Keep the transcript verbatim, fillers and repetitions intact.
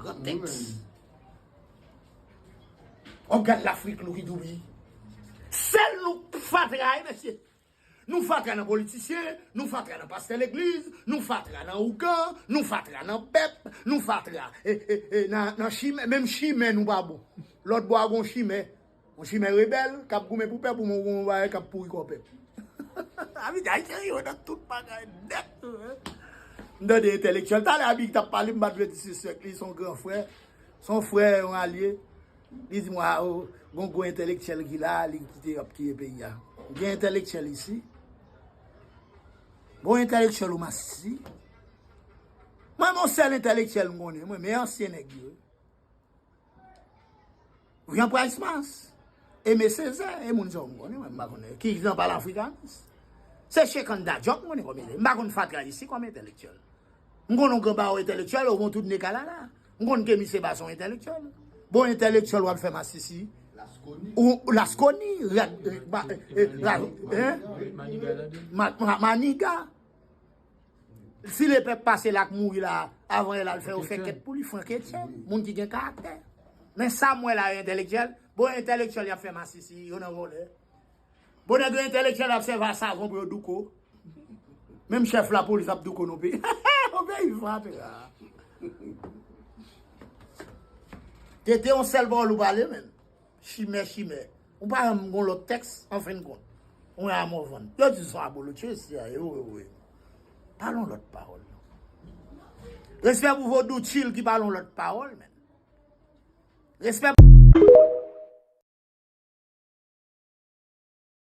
Gran tèks. W ap gad Lafrik loukidoubi. Sèl nou fatra ye, mesye. Nou fatra nan politisyen, nou fatra nan pastè legliz, nou fatra nan ougan, nou fatra nan pèp, nou fatra e, e, e, nan, nan chimè, menm chimè nou pa bon. Lòt bò a gon chimè. Yon chimè rebèl k ap goumen pou pèp ou yon bagay k ap pouri kò pèp. Abidjan serye nan tout bagay nèt. M tande entèlektyèl. Talè Abidjan t ap pale, m pa t vle disrespect li, se yon gran frè. Se yon frè, yon alye. Li di mwen, ah, oh, gon gwo entèlektyèl ki la, li kite ap tiye peyi a. Gen entèlektyèl isi. Gon entèlektyèl ou masisi. Mwen, mon sèl entèlektyèl m konnen, mwen, men ansyen nèg yo. Jean Price Mars, Aimé Césaire, e moun sa yo m konnen, mwen, m pa konnen. Ki nan Panafrikanis. Se Cheikh Anta Diop m konnen kòm entèlektyèl. M pa konn fatra isi kòm entèlektyèl. M konn yon gran bawo entèlektyèl, ou gon tout ne kalala. M konn Kemi Seba se yon entèlektyèl. Bon, entèlektyèl w ap fè masisi. Ou Laskoni, rad, eh, ba, eh, eh, rad, hein? Ma-, ma-, Maniga. Si Lepèp pase la k mouri la, avan yè la, l fè yo fè kèt pou li, Franck Etienne, moun ki gen karaktè. Men sa m wè la, yo entèlektyèl. Bon, entèlektyèl y ap fè masisi, yo nan vòlè. Bon, nèg yo entèlektyèl ap sèvi a savon pou yo douko. Menm chèf lapolis ap douko nan peyi. Yon peyi fatra. Tete yon sèl pawòl ou pale, menm. Chimè, chimè. Ou pa janm gon lòt tèks, an fen kont. Ou yon amòvann. Yo di son abolotchis, ya, yo, yo, yo. Pale yon lòt pawòl. Respè pou vodou chill ki pale yon lòt pawòl, menm. Respè pou